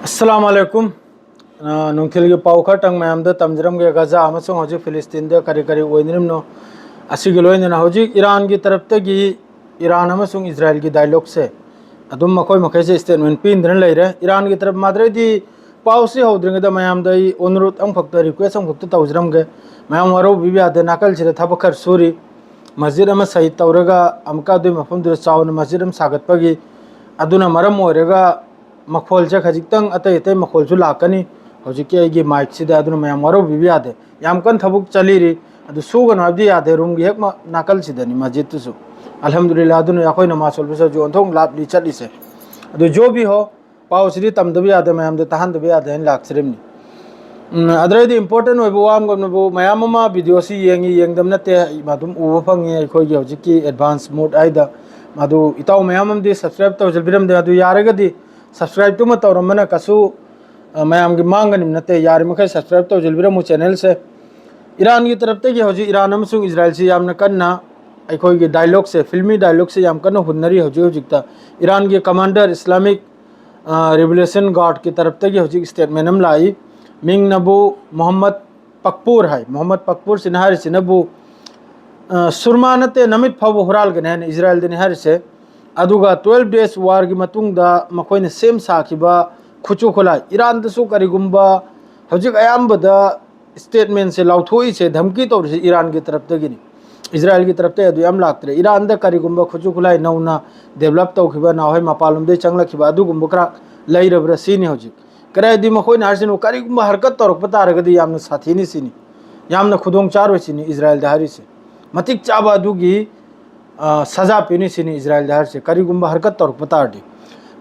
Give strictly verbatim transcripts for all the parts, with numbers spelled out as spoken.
ꯑꯁꯂꯥꯃꯨ ꯑꯂꯥꯏꯀꯨꯝ꯫ ꯑ, ꯅꯨꯡꯊꯤꯜꯒꯤ ꯄꯥꯎ ꯈꯔꯇꯪ ꯃꯌꯥꯝꯗ ꯇꯝꯖꯔꯝꯒꯦ꯫ ꯒꯖꯥ ꯑꯃꯁꯨꯡ ꯍꯧꯖꯤꯛ ꯐꯤꯂꯤꯁꯇꯤꯟꯗ ꯀꯔꯤ ꯀꯔꯤ ꯑꯣꯏꯅꯔꯤꯕꯅꯣ? ꯑꯁꯤꯒꯤ ꯂꯣꯏꯅꯅ ꯍꯧꯖꯤꯛ ꯏꯔꯥꯟꯒꯤ ꯇꯔꯞꯇꯒꯤ ꯏꯔꯥꯟ ꯑꯃꯁꯨꯡ ꯏꯖꯔꯥꯏꯜꯒꯤ ꯗꯥꯏꯂꯣꯒꯁꯦ ꯑꯗꯨꯝ ꯃꯈꯣꯏ ꯃꯈꯩꯁꯦ ꯁ꯭ꯇꯦꯠꯃꯦꯟ ꯄꯤꯗꯅ ꯂꯩꯔꯦ꯫ ꯏꯔꯥꯟꯒꯤ ꯇꯔꯞ ꯃꯥꯗ꯭ꯔꯦꯗꯤ ꯄꯥꯎꯁꯤ ꯍꯧꯗ꯭ꯔꯤꯉꯩꯗ ꯃꯌꯥꯝꯗ ꯑꯩ ꯑꯣꯅꯔꯨꯠ ꯑꯃꯈꯛꯇ, ꯔꯤꯀ꯭ꯋꯦꯁ ꯑꯃꯈꯛꯇ ꯇꯧꯖꯔꯝꯒꯦ꯫ ꯃꯌꯥꯝ ꯋꯥꯔꯧꯕꯤꯕ ꯌꯥꯗꯦ꯫ ꯅꯥꯀꯜꯁꯤꯗ ꯊꯕꯛ ꯈꯔ ꯁꯨꯔꯤ꯫ ꯃꯁꯖꯤꯗ ꯑꯃ ꯁꯍꯤꯗ ꯇꯧꯔꯒ ꯑꯃꯨꯛꯀ ꯑꯗꯨꯒꯤ ꯃꯐꯝꯗꯨꯗ ꯆꯥꯎꯅ ꯃꯁꯖꯤꯗ ꯑꯃ ꯁꯥꯒꯠꯄꯒꯤ, ꯑꯗꯨꯅ ꯃꯔꯝ ꯑꯣꯏꯔꯒ ꯃꯈꯣꯜꯁꯦ ꯈꯖꯤꯛꯇꯪ ꯑꯇꯩ ꯑꯇꯩ ꯃꯈꯣꯜꯁꯨ ꯂꯥꯛꯀꯅꯤ ꯍꯧꯖꯤꯛꯀꯤ ꯑꯩꯒꯤ ꯃꯥꯏꯛꯁꯤꯗ, ꯑꯗꯨꯅ ꯃꯌꯥꯝ ꯋꯥꯔꯧꯕꯤꯕ ꯌꯥꯗꯦ꯫ ꯌꯥꯝ ꯀꯟꯅ ꯊꯕꯛ ꯆꯠꯂꯤꯔꯤ, ꯑꯗꯨ ꯁꯨꯒꯅꯨ ꯍꯥꯏꯕꯗꯤ ꯌꯥꯗꯦ꯫ ꯔꯨꯝꯒꯤ ꯍꯦꯛ ꯃ-, ꯅꯥꯀꯜꯁꯤꯗꯅꯤ ꯃꯁꯖꯤꯗꯇꯨꯁꯨ꯫ ꯑꯜꯍꯝꯗꯨꯂꯤꯜꯂꯥ, ꯑꯗꯨꯅ ꯑꯩꯈꯣꯏ ꯅꯃꯥꯖ ꯁꯣꯟꯕꯁꯨ ꯍꯧꯖꯤꯛ ꯑꯣꯟꯊꯣꯛꯅ ꯂꯥꯞꯂꯤ ꯆꯠꯂꯤꯁꯦ꯫ ꯑꯗꯨ ꯖꯣ ꯚꯤ ꯍꯣ, ꯄꯥꯎꯁꯤꯗꯤ ꯇꯝꯗꯕ ꯌꯥꯗꯦ, ꯃꯌꯥꯝꯗ ꯇꯥꯍꯟꯗꯕ ꯌꯥꯗꯦ ꯍꯥꯏꯅ ꯂꯥꯛꯆꯔꯤꯕꯅꯤ꯫ ꯎꯝ, ꯑꯗꯨꯗꯩꯗꯤ ꯏꯝꯄꯣꯔꯇꯦꯟ ꯑꯣꯏꯕ ꯋꯥ ꯑꯃꯒꯨꯝꯅꯕꯨ ꯃꯌꯥꯝ ꯑꯃ ꯚꯤꯗꯤꯑꯣꯁꯤ ꯌꯦꯡꯉꯤ, ꯌꯦꯡꯗꯕ ꯅꯠꯇꯦ, ꯑꯗꯨꯝ ꯎꯕ ꯐꯪꯉꯤ ꯑꯩꯈꯣꯏꯒꯤ ꯍꯧꯖꯤꯛꯀꯤ ꯑꯦꯗꯚꯥꯟꯁ ꯃꯣꯗ ꯍꯥꯏꯗ꯫ ꯃꯗꯨ ꯏꯇꯥꯎ ꯃꯌꯥꯝ ꯑꯃꯗꯤ ꯁꯕꯁꯀ꯭ꯔꯥꯏꯕ ꯇꯧꯁꯤꯟꯕꯤꯔꯝꯗꯦ, ꯑꯗꯨ ꯌꯥꯔꯒꯗꯤ ꯁꯕꯁꯀ꯭ꯔꯥꯏꯕꯇꯨꯃ ꯇꯧꯔꯝꯕꯅ ꯀꯩꯁꯨ, ꯑ, ꯃꯌꯥꯝꯒꯤ ꯃꯥꯡꯒꯅꯤꯕ ꯅꯠꯇꯦ꯫ ꯌꯥꯔꯤꯃꯈꯩ ꯁꯕꯁꯀ꯭ꯔꯥꯏꯕ ꯇꯧꯁꯤꯟꯕꯤꯔꯝꯃꯨ ꯆꯦꯅꯦꯜꯁꯦ꯫ ꯏꯔꯥꯟꯒꯤ ꯇꯔꯞꯇꯒꯤ ꯍꯧꯖꯤꯛ ꯏꯔꯥꯟ ꯑꯃꯁꯨꯡ ꯏꯖꯔꯥꯏꯜꯁꯤ ꯌꯥꯝꯅ ꯀꯟꯅ ꯑꯩꯈꯣꯏꯒꯤ ꯗꯥꯏꯂꯣꯒꯁꯦ, ꯐꯤꯜꯃꯤ ꯗꯥꯏꯂꯣꯒꯁꯦ ꯌꯥꯝ ꯀꯟꯅ ꯍꯨꯟꯅꯔꯤ ꯍꯧꯖꯤꯛ ꯍꯧꯖꯤꯛꯇ꯫ ꯏꯔꯥꯟꯒꯤ ꯀꯃꯥꯟꯗꯔ ꯏꯁꯂꯥꯃꯤꯛ, ꯑ, ꯔꯤꯚꯣꯂꯨꯁꯟ ꯒꯥꯔꯗꯀꯤ ꯇꯔꯞꯇꯒꯤ ꯍꯧꯖꯤꯛ ꯁ꯭ꯇꯦꯠꯃꯦꯟ ꯑꯃ ꯂꯥꯛꯏ꯫ ꯃꯤꯡꯅꯕꯨ ꯃꯣꯍꯝꯃꯗ ꯄꯛꯄꯨꯔ ꯍꯥꯏ꯫ ꯃꯣꯍꯝꯃꯗ ꯄꯛꯄꯨꯔꯁꯤꯅ ꯍꯥꯏꯔꯤꯁꯤꯅꯕꯨ, ꯑ, ꯁꯨꯔꯃꯥ ꯅꯠꯇꯦ, ꯅꯃꯤꯠ ꯐꯥꯎꯕ ꯍꯨꯔꯥꯜꯒꯅꯤ ꯍꯥꯏꯅ ꯏꯖꯔꯥꯏꯜꯗꯅꯤ ꯍꯥꯏꯔꯤꯁꯦ꯫ ꯑꯗꯨꯒ ꯇ꯭ꯋꯦꯜꯐ ꯗꯦꯖ ꯋꯥꯔꯒꯤ ꯃꯇꯨꯡꯗ ꯃꯈꯣꯏꯅ ꯁꯦꯝ ꯁꯥꯈꯤꯕ ꯈꯨꯠꯁꯨ ꯈꯨꯠꯂꯥꯏ, ꯏꯔꯥꯟꯗꯁꯨ ꯀꯔꯤꯒꯨꯝꯕ ꯍꯧꯖꯤꯛ ꯑꯌꯥꯝꯕꯗ ꯁ꯭ꯇꯦꯠꯃꯦꯟꯁꯦ ꯂꯥꯎꯊꯣꯛꯏꯁꯦ, ꯙꯝꯀꯤ ꯇꯧꯔꯤꯁꯦ ꯏꯔꯥꯟꯒꯤ ꯇꯔꯞꯇꯒꯤꯅꯤ꯫ ꯏꯖꯔꯥꯏꯜꯒꯤ ꯇꯔꯞꯇꯒꯤ ꯑꯗꯨ ꯌꯥꯝ ꯂꯥꯛꯇ꯭ꯔꯦ꯫ ꯏꯔꯥꯟꯗ ꯀꯔꯤꯒꯨꯝꯕ ꯈꯨꯠꯁꯨ ꯈꯨꯠꯂꯥꯏ ꯅꯧꯅ ꯗꯦꯕꯂꯞ ꯇꯧꯈꯤꯕ, ꯅꯍꯥꯟꯋꯥꯏ ꯃꯄꯥꯟꯂꯣꯝꯗꯒꯤ ꯆꯪꯂꯛꯈꯤꯕ ꯑꯗꯨꯒꯨꯝꯕ ꯈꯔ ꯂꯩꯔꯕ꯭ꯔꯥ ꯁꯤꯅꯤ ꯍꯧꯖꯤꯛ꯫ ꯀꯔꯤ ꯍꯥꯏꯗꯤ ꯃꯈꯣꯏꯅ ꯍꯥꯏꯔꯤꯁꯤꯅ ꯀꯔꯤꯒꯨꯝꯕ ꯍꯔꯀꯠ ꯇꯧꯔꯛꯄ ꯇꯥꯔꯒꯗꯤ ꯌꯥꯝꯅ ꯁꯥꯊꯤꯅꯤ ꯁꯤꯅꯤ, ꯌꯥꯝꯅ ꯈꯨꯗꯣꯡ ꯆꯥꯔꯣꯏ ꯁꯤꯅꯤ ꯏꯖꯔꯥꯏꯜꯗ ꯍꯥꯏꯔꯤꯁꯦ꯫ ꯃꯇꯤꯛ ꯆꯥꯕ ꯑꯗꯨꯒꯤ, ꯑ, ꯁꯖꯥ ꯄꯤꯅꯤ ꯁꯤꯅꯤ ꯏꯖꯔꯥꯏꯜꯗ ꯍꯥꯏꯔꯤꯁꯦ, ꯀꯔꯤꯒꯨꯝꯕ ꯍꯔꯀꯠ ꯇꯧꯔꯛꯄ ꯇꯥꯔꯗꯤ꯫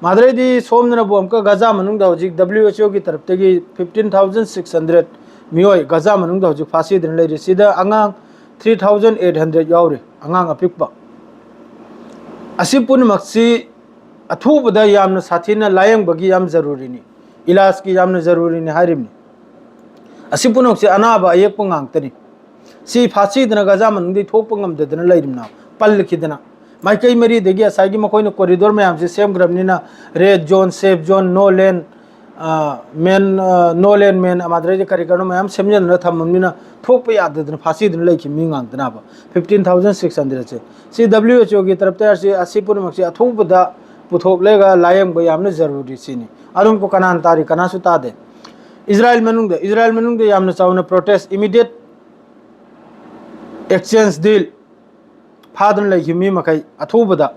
ꯃꯥꯗ꯭ꯔꯦꯗꯤ ꯁꯣꯝꯗꯅꯕꯨ ꯑꯃꯨꯛꯀ ꯒꯖꯥ ꯃꯅꯨꯡꯗ ꯍꯧꯖꯤꯛ ꯗꯕ꯭ꯂꯤꯎ ꯑꯩꯆ ꯑꯣꯒꯤ ꯇꯔꯞꯇꯒꯤ ꯐꯤꯐꯇꯤꯟ ꯊꯥꯎꯖꯟ ꯁꯤꯛꯁ ꯍꯟꯗ꯭ꯔꯦꯠ ꯃꯤꯑꯣꯏ ꯒꯖꯥ ꯃꯅꯨꯡꯗ ꯍꯧꯖꯤꯛ ꯐꯥꯁꯤꯗꯅ ꯂꯩꯔꯤ꯫ ꯁꯤꯗ ꯑꯉꯥꯡ ꯊ꯭ꯔꯤ ꯊꯥꯎꯖꯟ ꯑꯩꯠ ꯍꯟꯗ꯭ꯔꯦꯠ ꯌꯥꯎꯔꯤ, ꯑꯉꯥꯡ ꯑꯄꯤꯛꯄ꯫ ꯑꯁꯤ ꯄꯨꯝꯅꯃꯛꯁꯤ ꯑꯊꯨꯕꯗ ꯌꯥꯝꯅ ꯁꯥꯊꯤꯅ ꯂꯥꯌꯦꯡꯕꯒꯤ ꯌꯥꯝ ꯖꯔꯨꯔꯤꯅꯤ, ꯏꯂꯥꯖꯀꯤ ꯌꯥꯝꯅ ꯖꯔꯨꯔꯤꯅꯤ ꯍꯥꯏꯔꯤꯕꯅꯤ꯫ ꯑꯁꯤ ꯄꯨꯝꯅꯃꯛꯁꯤ ꯑꯅꯥꯕ ꯑꯌꯦꯛꯄ ꯉꯥꯛꯇꯅꯤ꯫ ꯁꯤ ꯐꯥꯁꯤꯗꯅ ꯒꯖꯥ ꯃꯅꯨꯡꯗꯒꯤ ꯊꯣꯛꯄ ꯉꯝꯗꯗꯅ ꯂꯩꯔꯤꯕꯅ ꯄꯜꯂꯈꯤꯗꯅ꯫ ꯃꯥꯏꯀꯩ ꯃꯔꯤꯗꯒꯤ ꯉꯁꯥꯏꯒꯤ ꯃꯈꯣꯏꯅ ꯀꯣꯔꯤꯗꯣꯔ ꯃꯌꯥꯝꯁꯤ ꯁꯦꯝꯈ꯭ꯔꯕꯅꯤꯅ, ꯔꯦꯗ ꯖꯣꯟ, ꯁꯦꯐ ꯖꯣꯟ, ꯅꯣ ꯂꯦꯟ, ꯃꯦꯟ, ꯅꯣ ꯂꯦꯟ ꯃꯦꯟ, ꯑꯃꯗꯩꯗꯤ ꯀꯔꯤ ꯀꯔꯤꯅꯣ ꯃꯌꯥꯝ ꯁꯦꯝꯖꯤꯟꯗꯨꯅ ꯊꯝꯃꯕꯅꯤꯅ ꯊꯣꯛꯄ ꯌꯥꯗꯗꯅ ꯐꯥꯁꯤꯗꯨꯅ ꯂꯩꯈꯤꯕ ꯃꯤ ꯉꯥꯛꯇꯅꯕ꯫ Fifteen thousand six hundred ꯁꯦ ꯁꯤ W H O ꯒꯤ ꯇꯔꯞꯇ ꯁꯤ, ꯑꯁꯤ ꯄꯨꯝꯅꯃꯛꯁꯤ ꯑꯊꯨꯕꯗ ꯄꯨꯊꯣꯛꯂꯒ ꯂꯥꯌꯦꯡꯕ ꯌꯥꯝꯅ ꯖꯔꯨꯔꯤ ꯁꯤꯅꯤ꯫ ꯑꯗꯨꯝ ꯀꯅꯥꯅ ꯇꯥꯔꯤ? ꯀꯅꯥꯁꯨ ꯇꯥꯗꯦ꯫ ꯏꯖꯔꯥꯏꯜ ꯃꯅꯨꯡꯗ, ꯏꯖꯔꯥꯏꯜ ꯃꯅꯨꯡꯗ ꯌꯥꯝꯅ ꯆꯥꯎꯅ protest, immediate exchange deal, ꯐꯥꯗꯨꯅ ꯂꯩꯈꯤꯕ ꯃꯤ ꯃꯈꯩ ꯑꯊꯨꯕꯗ꯫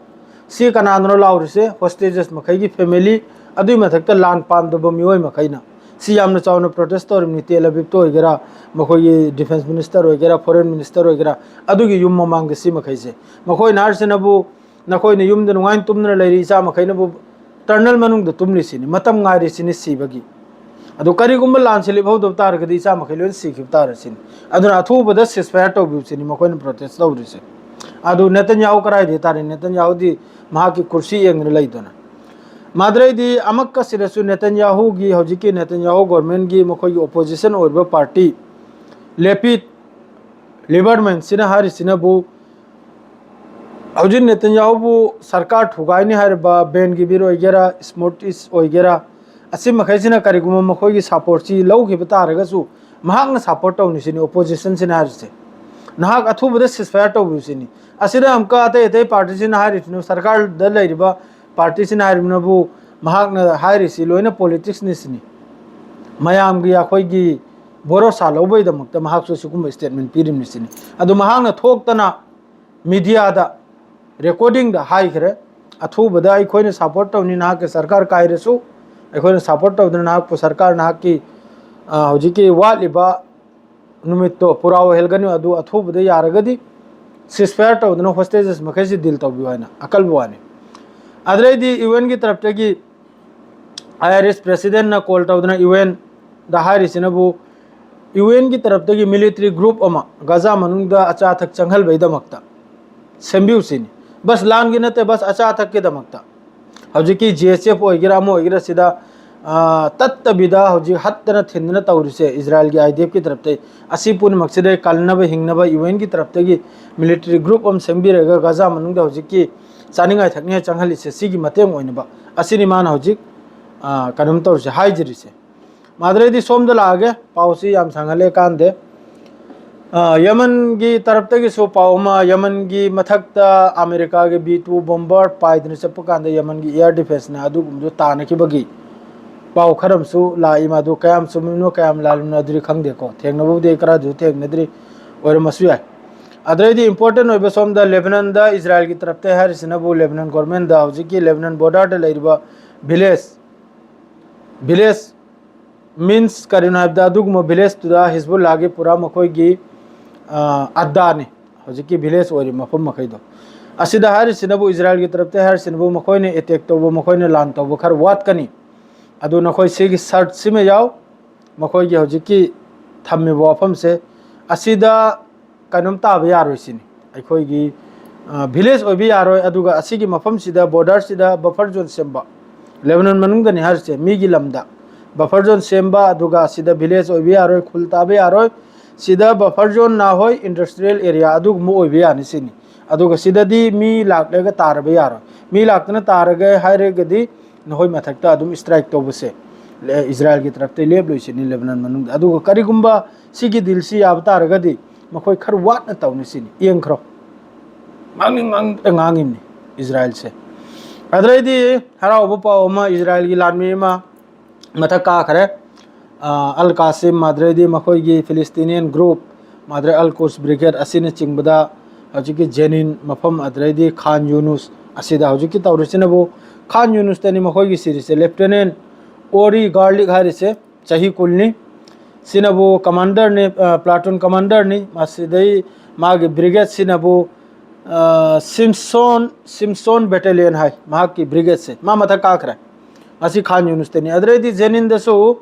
ꯁꯤ ꯀꯅꯥꯅꯣ ꯂꯥꯎꯔꯤꯁꯦ? Hostages ꯃꯈꯩꯒꯤ family, ꯑꯗꯨꯏ ꯃꯊꯛꯇ ꯂꯥꯟ ꯄꯥꯝꯗꯕ ꯃꯤꯑꯣꯏ ꯃꯈꯩꯅ꯫ ꯁꯤ ꯌꯥꯝꯅ ꯆꯥꯎꯅ protest ꯇꯧꯔꯤꯕꯅꯤ꯫ ꯇꯦꯜ ꯑꯕꯤꯕꯇ ꯑꯣꯏꯒꯦꯔꯥ, ꯃꯈꯣꯏꯒꯤ defence minister ꯑꯣꯏꯒꯦꯔꯥ, foreign minister ꯑꯣꯏꯒꯦꯔꯥ, ꯑꯗꯨꯒꯤ ꯌꯨꯝ ꯃꯃꯥꯡꯗ ꯁꯤ ꯃꯈꯩꯁꯦ꯫ ꯃꯈꯣꯏꯅ ꯍꯥꯏꯔꯤꯁꯤꯅꯕꯨ, "ꯅꯈꯣꯏꯅ ꯌꯨꯝꯗ ꯅꯨꯡꯉꯥꯏꯅ ꯇꯨꯝꯗꯨꯅ ꯂꯩꯔꯤ, ꯏꯆꯥ ꯃꯈꯩꯅꯕꯨ tunnel ꯃꯅꯨꯡꯗ ꯇꯨꯝꯂꯤꯁꯤꯅꯤ, ꯃꯇꯝ ꯉꯥꯏꯔꯤꯁꯤꯅꯤ ꯁꯤꯕꯒꯤ꯫ ꯑꯗꯨ ꯀꯔꯤꯒꯨꯝꯕ ꯂꯥꯟꯁꯤ ꯂꯦꯞꯍꯧꯗꯕ ꯇꯥꯔꯒꯗꯤ ꯏꯆꯥ ꯃꯈꯩ ꯂꯣꯏꯅ ꯁꯤꯈꯤꯕ ꯇꯥꯔꯁꯤꯅꯤ꯫ ꯑꯗꯨꯅ ꯑꯊꯨꯕꯗ ceasefire ꯇꯧꯕꯤꯌꯨ" ꯁꯤꯅꯤ ꯃꯈꯣꯏꯅ protest ꯇꯧꯔꯤꯁꯦ꯫ ꯑꯗꯨ ꯅꯦꯇꯟꯌꯥꯍꯨ ꯀꯗꯥꯏꯗ ꯇꯥꯔꯤ? ꯅꯦꯇꯟꯌꯥꯍꯨꯗꯤ ꯃꯍꯥꯛꯀꯤ ꯀꯨꯔꯁꯤ ꯌꯦꯡꯗꯨꯅ ꯂꯩꯗꯅ꯫ ꯃꯥꯗ꯭ꯔꯩꯗꯤ ꯑꯃꯛꯀ ꯁꯤꯗꯁꯨ ꯅꯦꯇꯟꯌꯥꯍꯨꯒꯤ, ꯍꯧꯖꯤꯛꯀꯤ ꯅꯦꯇꯟꯌꯥꯍꯨ government ꯀꯤ ꯃꯈꯣꯏꯒꯤ opposition ꯑꯣꯏꯔꯤꯕ party, ꯂꯦꯄꯤꯗ, ꯂꯤꯕꯔꯃꯦꯟꯁꯤꯅ ꯍꯥꯏꯔꯤꯁꯤꯅꯕꯨ, ꯍꯧꯖꯤꯛ ꯅꯦꯇꯟꯌꯥꯍꯨꯕꯨ ꯁꯔꯀꯥꯔ ꯊꯨꯒꯥꯏꯅꯤ ꯍꯥꯏꯔꯤꯕ ꯕꯦꯟ ꯒꯤꯕꯤꯔ ꯑꯣꯏꯒꯦꯔꯥ, ꯁ꯭ꯃꯣꯇ꯭ꯔꯤꯆ ꯑꯣꯏꯒꯦꯔꯥ, ꯑꯁꯤ ꯃꯈꯩꯁꯤꯅ ꯀꯔꯤꯒꯨꯝꯕ ꯃꯈꯣꯏꯒꯤ support ꯁꯤ ꯂꯧꯈꯤꯕ ꯇꯥꯔꯒꯁꯨ, ꯃꯍꯥꯛꯅ support ꯇꯧꯅꯤꯁꯤꯅꯤ, opposition ꯁꯤꯅ ꯍꯥꯏꯔꯤꯁꯦ꯫ ꯅꯍꯥꯛ ꯑꯊꯨꯕꯗ ceasefire ꯇꯧꯕꯤꯌꯨ ꯁꯤꯅꯤ꯫ ꯑꯁꯤꯗ ꯑꯃꯨꯛꯀ ꯑꯇꯩ ꯑꯇꯩ party ꯁꯤꯅ ꯍꯥꯏꯔꯤꯁꯤꯅ, ꯁꯔꯀꯥꯔꯗ ꯂꯩꯔꯤꯕ party ꯁꯤꯅ ꯍꯥꯏꯔꯤꯕꯅꯕꯨ, ꯃꯍꯥꯛꯅ ꯍꯥꯏꯔꯤꯁꯤ ꯂꯣꯏꯅ politics ꯅꯤ ꯁꯤꯅꯤ꯫ ꯃꯌꯥꯝꯒꯤ, ꯑꯩꯈꯣꯏꯒꯤ ꯚꯣꯔꯣꯁꯥ ꯂꯧꯕꯒꯤꯗꯃꯛꯇ ꯃꯍꯥꯛꯁꯨ ꯁꯤꯒꯨꯝꯕ statement ꯄꯤꯔꯤꯕꯅꯤ ꯁꯤꯅꯤ꯫ ꯑꯗꯨ ꯃꯍꯥꯛꯅ ꯊꯣꯛꯇꯅ media ꯗ, recording ꯗ ꯍꯥꯏꯈ꯭ꯔꯦ, "ꯑꯊꯨꯕꯗ ꯑꯩꯈꯣꯏꯅ support ꯇꯧꯅꯤ, ꯅꯍꯥꯛꯀꯤ ꯁꯔꯀꯥꯔ ꯀꯥꯏꯔꯁꯨ ꯑꯩꯈꯣꯏꯅ support ꯇꯧꯗꯨꯅ ꯅꯍꯥꯛꯄꯨ ꯁꯔꯀꯥꯔ, ꯅꯍꯥꯛꯀꯤ, ꯑ, ꯍꯧꯖꯤꯛꯀꯤ ꯋꯥꯠꯂꯤꯕ ꯅꯨꯃꯤꯠꯇꯣ ꯄꯨꯔꯥ ꯑꯣꯏꯍꯜꯒꯅꯤ, ꯑꯗꯨ ꯑꯊꯨꯕꯗ ꯌꯥꯔꯒꯗꯤ ceasefire ꯇꯧꯗꯨꯅ hostages ꯃꯈꯩꯁꯤ deal ꯇꯧꯕꯤꯌꯨ" ꯍꯥꯏꯅ ꯑꯀꯜꯕ ꯋꯥꯅꯤ꯫ ꯑꯗꯨꯗꯩꯗꯤ U N ꯒꯤ ꯇꯔꯞꯇꯒꯤ I R S president ꯅ call ꯇꯧꯗꯨꯅ U N ꯗ ꯍꯥꯏꯔꯤꯁꯤꯅꯕꯨ, U N ꯒꯤ ꯇꯔꯞꯇꯒꯤ military group ꯑꯃ ꯒꯖꯥ ꯃꯅꯨꯡꯗ ꯑꯆꯥ ꯑꯊꯛ ꯆꯪꯍꯜꯕꯩꯗꯃꯛꯇ ꯁꯦꯝꯕꯤꯌꯨ ꯁꯤꯅꯤ꯫ ꯕꯁ ꯂꯥꯟꯒꯤ ꯅꯠꯇꯦ, ꯕꯁ ꯑꯆꯥ ꯑꯊꯛꯀꯤꯗꯃꯛꯇ꯫ ꯍꯧꯖꯤꯛꯀꯤ G S F ꯑꯣꯏꯒꯦꯔꯥ ꯑꯃ ꯑꯣꯏꯒꯦꯔꯥ ꯁꯤꯗ, ꯑ, ꯇꯠꯇꯕꯤꯗ ꯍꯧꯖꯤꯛ ꯍꯠꯇꯅ ꯊꯤꯟꯗꯅ ꯇꯧꯔꯤꯁꯦ ꯏꯖꯔꯥꯏꯜꯒꯤ I D F ꯀꯤ ꯇꯔꯞꯇꯩ꯫ ꯑꯁꯤ ꯄꯨꯝꯅꯃꯛꯁꯤꯗ ꯀꯟꯅꯕ ꯍꯤꯡꯅꯕ U N ꯒꯤ ꯇꯔꯞꯇꯒꯤ military group ꯑꯃ ꯁꯦꯝꯕꯤꯔꯒ ꯒꯖꯥ ꯃꯅꯨꯡꯗ ꯍꯧꯖꯤꯛꯀꯤ ꯆꯥꯅꯤꯡꯉꯥꯏ ꯊꯛꯅꯤꯡꯉꯥꯏ ꯆꯪꯍꯜꯂꯤꯁꯦ ꯁꯤꯒꯤ ꯃꯇꯦꯡ ꯑꯣꯏꯅꯕ꯫ ꯑꯁꯤꯅꯤ ꯃꯥꯅ ꯍꯧꯖꯤꯛ ꯑꯥ, ꯀꯩꯅꯣꯝ ꯇꯧꯔꯤꯁꯦ, ꯍꯥꯏꯖꯔꯤꯁꯦ꯫ ꯃꯥꯗ꯭ꯔꯦꯗꯤ ꯁꯣꯝꯗ ꯂꯥꯛꯑꯒꯦ, ꯄꯥꯎꯁꯤ ꯌꯥꯝ ꯁꯥꯡꯍꯜꯂꯦ ꯀꯥꯟꯗꯦ꯫ ꯑꯥ, ꯌꯃꯟꯒꯤ ꯇꯔꯞꯇꯒꯤꯁꯨ ꯄꯥꯎ ꯑꯃ, ꯌꯃꯟꯒꯤ ꯃꯊꯛꯇ ꯑꯃꯦꯔꯤꯀꯥꯒꯤ ꯕꯤ ꯇꯨ ꯕꯣꯝꯕꯔ ꯄꯥꯏꯗꯅ ꯆꯠꯄ ꯀꯥꯟꯗ ꯌꯃꯟꯒꯤ ꯏꯌꯥꯔ ꯗꯤꯐꯦꯟꯁꯅ ꯑꯗꯨꯒꯨꯝꯕꯗꯨ ꯇꯥꯟꯅꯈꯤꯕꯒꯤ ꯄꯥꯎ ꯈꯔ ꯑꯃꯁꯨ ꯂꯥꯛꯏ꯫ ꯃꯗꯨ ꯀꯌꯥꯝ ꯆꯨꯝꯃꯤꯕꯅꯣ, ꯀꯌꯥꯝ ꯂꯥꯜꯂꯤꯕꯅꯣ ꯑꯗꯨꯗꯤ ꯈꯪꯗꯦꯀꯣ꯫ ꯊꯦꯡꯅꯕꯕꯨꯗꯤ ꯑꯩ ꯈꯔꯗꯨ ꯊꯦꯡꯅꯗ꯭ꯔꯤ, ꯑꯣꯏꯔꯝꯃꯁꯨ ꯌꯥꯏ꯫ ꯑꯗꯩꯗꯤ ꯏꯝꯄꯣꯔꯇꯦꯟ ꯑꯣꯏꯕ ꯁꯣꯝꯗ ꯂꯦꯕꯅꯟꯗ ꯏꯖꯔꯥꯏꯜꯒꯤ ꯇꯔꯞꯇ ꯍꯥꯏꯔꯤꯁꯤꯅꯕꯨ ꯂꯦꯕꯅꯟ ꯒꯣꯔꯃꯦꯟꯗ ꯍꯧꯖꯤꯛꯀꯤ ꯂꯦꯕꯅꯟ ꯕꯣꯔꯗꯔꯗ ꯂꯩꯔꯤꯕ ꯚꯤꯂꯦꯖ, ꯚꯤꯂꯦꯖ ꯃꯤꯟꯁ ꯀꯔꯤꯅꯣ ꯍꯥꯏꯕꯗ ꯑꯗꯨꯒꯨꯝꯕ ꯚꯤꯂꯦꯖꯇꯨꯗ ꯍꯤꯖꯕꯨꯜꯂꯥꯒꯤ ꯄꯨꯔꯥ ꯃꯈꯣꯏꯒꯤ, ꯑ, ꯑꯗꯥꯅꯤ꯫ ꯍꯧꯖꯤꯛꯀꯤ ꯚꯤꯂꯦꯖ ꯑꯣꯏꯔꯤꯕ ꯃꯐꯝ ꯃꯈꯩꯗꯣ꯫ ꯑꯁꯤꯗ ꯍꯥꯏꯔꯤꯁꯤꯅꯕꯨ, ꯏꯖꯔꯥꯏꯜꯒꯤ ꯇꯔꯞꯇ ꯍꯥꯏꯔꯤꯁꯤꯅꯕꯨ ꯃꯈꯣꯏꯅ ꯑꯦꯇꯦꯛ ꯇꯧꯕ, ꯃꯈꯣꯏꯅ ꯂꯥꯟ ꯇꯧꯕ ꯈꯔ ꯋꯥꯠꯀꯅꯤ꯫ ꯑꯗꯨ ꯅꯈꯣꯏ ꯁꯤꯒꯤ ꯁꯔꯠꯁꯤꯃ ꯌꯥꯎ, ꯃꯈꯣꯏꯒꯤ ꯍꯧꯖꯤꯛꯀꯤ ꯊꯝꯃꯤꯕ ꯋꯥꯐꯝꯁꯦ, ꯑꯁꯤꯗ ꯀꯩꯅꯣꯝ ꯇꯥꯕ ꯌꯥꯔꯣꯏ ꯁꯤꯅꯤ꯫ ꯑꯩꯈꯣꯏꯒꯤ, ꯑ, ꯚꯤꯂꯦꯖ ꯑꯣꯏꯕ ꯌꯥꯔꯣꯏ, ꯑꯗꯨꯒ ꯑꯁꯤꯒꯤ ꯃꯐꯝꯁꯤꯗ ꯕꯣꯔꯗꯔꯁꯤꯗ ꯕꯐꯔ ꯖꯣꯟ ꯁꯦꯝꯕ, ꯂꯦꯕꯅꯟ ꯃꯅꯨꯡꯗꯅꯤ ꯍꯥꯏꯔꯤꯁꯦ, ꯃꯤꯒꯤ ꯂꯝꯗ ꯕꯐꯔ ꯖꯣꯟ ꯁꯦꯝꯕ, ꯑꯗꯨꯒ ꯑꯁꯤꯗ ꯚꯤꯂꯦꯖ ꯑꯣꯏꯕ ꯌꯥꯔꯣꯏ, ꯈꯨꯜ ꯇꯥꯕ ꯌꯥꯔꯣꯏ, ꯁꯤꯗ ꯕꯐꯔ ꯖꯣꯟ ꯅꯥꯍꯣꯏ, ꯏꯟꯗꯁꯇ꯭ꯔꯤꯌꯦꯜ ꯑꯦꯔꯤꯌꯥ ꯑꯗꯨꯒꯨꯝꯕ ꯑꯣꯏꯕ ꯌꯥꯅꯤ ꯁꯤꯅꯤ꯫ ꯑꯗꯨꯒ ꯁꯤꯗꯗꯤ ꯃꯤ ꯂꯥꯛꯂꯒ ꯇꯥꯔꯕ ꯌꯥꯔꯣꯏ, ꯃꯤ ꯂꯥꯛꯇꯅ ꯇꯥꯔꯒ ꯍꯥꯏꯔꯒꯗꯤ ꯅꯈꯣꯏ ꯃꯊꯛꯇ ꯑꯗꯨꯝ ꯏꯁꯇ꯭ꯔꯥꯏꯛ ꯇꯧꯕꯁꯦ, ꯂꯦ-, ꯏꯖꯔꯥꯏꯜꯒꯤ ꯇꯔꯞꯇ ꯂꯦꯞꯂꯣꯏꯁꯤꯅꯤ ꯂꯦꯕꯅꯟ ꯃꯅꯨꯡꯗ꯫ ꯑꯗꯨꯒ ꯀꯔꯤꯒꯨꯝꯕ ꯁꯤꯒꯤ ꯗꯤꯜꯁꯤ ꯌꯥꯕ ꯇꯥꯔꯒꯗꯤ ꯃꯈꯣꯏ ꯈꯔ ꯋꯥꯠꯅ ꯇꯧꯅꯤ ꯁꯤꯅꯤ꯫ ꯌꯦꯡꯈ꯭ꯔꯣ, ꯉꯥꯡꯅꯤꯡ ꯉꯥꯡꯗ ꯉꯥꯡꯉꯤꯕꯅꯤ ꯏꯖꯔꯥꯏꯜꯁꯦ꯫ ꯑꯗꯨꯗꯩꯗꯤ ꯍꯔꯥꯎꯕ ꯄꯥꯎ ꯑꯃ, ꯏꯖꯔꯥꯏꯜꯒꯤ ꯂꯥꯟꯃꯤ ꯑꯃ ꯃꯊꯛ ꯀꯥꯈ꯭ꯔꯦ꯫ ꯑ, ꯑꯜ ꯀꯥꯁꯤꯝ, ꯑꯗꯨꯗꯩꯗꯤ ꯃꯈꯣꯏꯒꯤ ꯐꯤꯂꯤꯁꯇꯤꯅꯤꯌꯟ ꯒ꯭ꯔꯨꯞ, ꯑꯗꯨꯗꯩ ꯑꯜ ꯀꯨꯁ ꯕ꯭ꯔꯤꯒꯦꯗ ꯑꯁꯤꯅꯆꯤꯡꯕꯗ ꯍꯧꯖꯤꯛꯀꯤ ꯖꯦꯅꯤꯟ ꯃꯐꯝ, ꯑꯗꯨꯗꯩꯗꯤ ꯈꯥꯟ ꯌꯨꯅꯨꯁ ꯑꯁꯤꯗ ꯍꯧꯖꯤꯛꯀꯤ ꯇꯧꯔꯤꯁꯤꯅꯕꯨ, ꯈꯥꯟ ꯌꯨꯅꯨꯁꯇꯅꯤ ꯃꯈꯣꯏꯒꯤ ꯁꯤꯔꯤꯁꯦ, ꯂꯦꯐꯇꯦꯅꯦꯟ ꯑꯣꯔꯤ ꯒꯥꯔꯂꯤꯛ ꯍꯥꯏꯔꯤꯁꯦ, ꯆꯍꯤ ꯀꯨꯟꯅꯤ꯫ ꯁꯤꯅꯕꯨ ꯀꯃꯥꯟꯗꯔꯅꯤ, ꯑ, ꯄ꯭ꯂꯥꯇꯨꯟ ꯀꯃꯥꯟꯗꯔꯅꯤ꯫ ꯃꯁꯤꯗꯩ ꯃꯥꯒꯤ ꯕ꯭ꯔꯤꯒꯦꯗ ꯁꯤꯅꯕꯨ, ꯑ, ꯁꯤꯝꯁꯣꯟ, ꯁꯤꯝꯁꯣꯟ ꯕꯦꯇꯦꯂꯤꯌꯟ ꯍꯥꯏ ꯃꯍꯥꯛꯀꯤ ꯕ꯭ꯔꯤꯒꯦꯗꯁꯦ꯫ ꯃꯥ ꯃꯊꯛ ꯀꯥꯈ꯭ꯔꯦ꯫ ꯃꯁꯤ ꯈꯥꯟ ꯌꯨꯅꯨꯁꯇꯅꯤ꯫ ꯑꯗꯨꯗꯩꯗꯤ ꯖꯦꯅꯤꯟꯗꯁꯨ,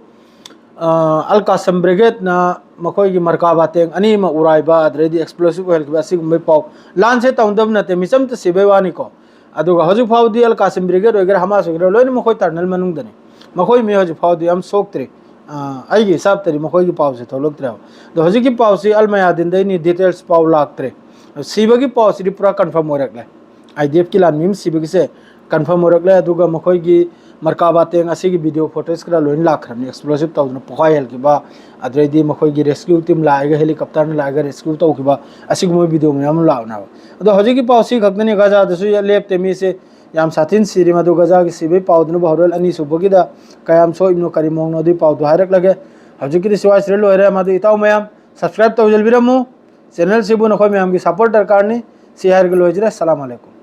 ꯑ, ꯑꯜ ꯀꯥꯁꯝ ꯕ꯭ꯔꯤꯒꯦꯗꯅ ꯃꯈꯣꯏꯒꯤ ꯃꯔꯀꯥꯕꯥ ꯇꯦꯡ ꯑꯅꯤ ꯑꯃ ꯎꯔꯥꯏꯕ, ꯑꯗꯨꯗꯩꯗꯤ ꯑꯦꯛꯁꯄ꯭ꯂꯣꯁꯤꯚ ꯑꯣꯏꯍꯟꯈꯤꯕ, ꯑꯁꯤꯒꯨꯝꯕꯒꯤ ꯄꯥꯎ꯫ ꯂꯥꯟꯁꯦ ꯇꯧꯅꯗꯕ ꯅꯠꯇꯦ, ꯃꯤꯆꯝꯇ ꯁꯤꯕꯩ ꯋꯥꯅꯤꯀꯣ꯫ ꯑꯗꯨꯒ ꯍꯧꯖꯤꯛ ꯐꯥꯎꯗꯤ ꯑꯜ ꯀꯥꯁꯤꯝ ꯕ꯭ꯔꯤꯒꯦꯗ ꯑꯣꯏꯒꯦꯔꯥ, ꯍꯃꯥꯁ ꯑꯣꯏꯒꯦꯔꯥ, ꯂꯣꯏꯅ ꯃꯈꯣꯏ ꯇꯔꯅꯦꯜ ꯃꯅꯨꯡꯗꯅꯤ꯫ ꯃꯈꯣꯏ ꯃꯤ ꯍꯧꯖꯤꯛ ꯐꯥꯎꯗꯤ ꯌꯥꯝ ꯁꯣꯛꯇ꯭ꯔꯤ꯫ ꯑ, ꯑꯩꯒꯤ ꯍꯤꯁꯥꯕꯇꯗꯤ ꯃꯈꯣꯏꯒꯤ ꯄꯥꯎꯁꯦ ꯊꯣꯛꯂꯛꯇ꯭ꯔꯦꯕ꯫ ꯑꯗꯣ ꯍꯧꯖꯤꯛꯀꯤ ꯄꯥꯎꯁꯤ ꯑꯜ ꯃꯌꯥꯗꯤꯟꯗꯩꯅꯤ, ꯗꯤꯇꯦꯜꯁ ꯄꯥꯎ ꯂꯥꯛꯇ꯭ꯔꯦ꯫ ꯁꯤꯕꯒꯤ ꯄꯥꯎꯁꯤꯗꯤ ꯄꯨꯔꯥ ꯀꯟꯐꯥꯔꯝ ꯑꯣꯏꯔꯛꯂꯦ꯫ ꯑꯥꯏ ꯗꯤ ꯑꯦꯐꯀꯤ ꯂꯥꯟꯃꯤ ꯑꯃ ꯁꯤꯕꯒꯤꯁꯦ ꯀꯟꯐꯥꯔꯝ ꯑꯣꯏꯔꯛꯂꯦ꯫ ꯑꯗꯨꯒ ꯃꯈꯣꯏꯒꯤ, ꯃꯔꯀꯥꯕꯥ ꯇꯦꯡ ꯑꯁꯤꯒꯤ video footage ꯈꯔ ꯂꯣꯏꯅ ꯂꯥꯛꯈ꯭ꯔꯕꯅꯤ, explosive ꯇꯧꯗꯅ ꯄꯣꯈꯥꯏꯍꯟꯈꯤꯕ, ꯑꯗꯩꯗꯤ ꯃꯈꯣꯏꯒꯤ rescue team ꯂꯥꯛꯑꯒ helicopterꯅ ꯂꯥꯛꯑꯒ rescue ꯇꯧꯈꯤꯕ, ꯑꯁꯤꯒꯨꯝꯕ video ꯃꯌꯥꯝ ꯑꯃ ꯂꯥꯛꯅꯕ꯫ ꯑꯗꯣ ꯍꯧꯖꯤꯛꯀꯤ ꯄꯥꯎ ꯁꯤ ꯈꯛꯇꯅꯤ, ꯒꯖꯥꯗꯁꯨ ꯂꯦꯞꯇꯦ ꯃꯤꯁꯦ꯫ ꯌꯥꯝ ꯁꯥꯊꯤꯅ ꯁꯤꯔꯤ, ꯃꯗꯨ ꯒꯖꯥꯒꯤ ꯁꯤꯕꯒꯤ ꯄꯥꯎꯗꯨꯅꯕꯨ ꯍꯣꯔꯦꯟ ꯑꯅꯤꯁꯨꯕꯒꯤꯗ ꯀꯌꯥꯝ ꯁꯣꯛꯏꯕꯅꯣ, ꯀꯔꯤ ꯃꯑꯣꯡꯅꯣ, ꯑꯗꯨꯒꯤ ꯄꯥꯎꯗꯨ ꯍꯥꯏꯔꯛꯂꯒꯦ꯫ ꯍꯧꯖꯤꯛꯀꯤꯗꯤ ꯁꯤꯋꯥꯏꯁꯤꯗ ꯂꯣꯏꯔꯦ꯫ ꯃꯗꯨ ꯏꯇꯥꯎ ꯃꯌꯥꯝ subscribe ꯇꯧꯁꯤꯟꯕꯤꯔꯝꯃꯨ꯫ Channelꯁꯤꯕꯨ ꯅꯈꯣꯏ ꯃꯌꯥꯝꯒꯤ support ꯗꯔꯀꯥꯔꯅꯤ꯫ ꯁꯤ ꯍꯥꯏꯔꯒ ꯂꯣꯏꯖꯔꯦ꯫ ꯑꯁꯂꯥꯃꯨ ꯑꯂꯥꯏꯀꯨꯝ꯫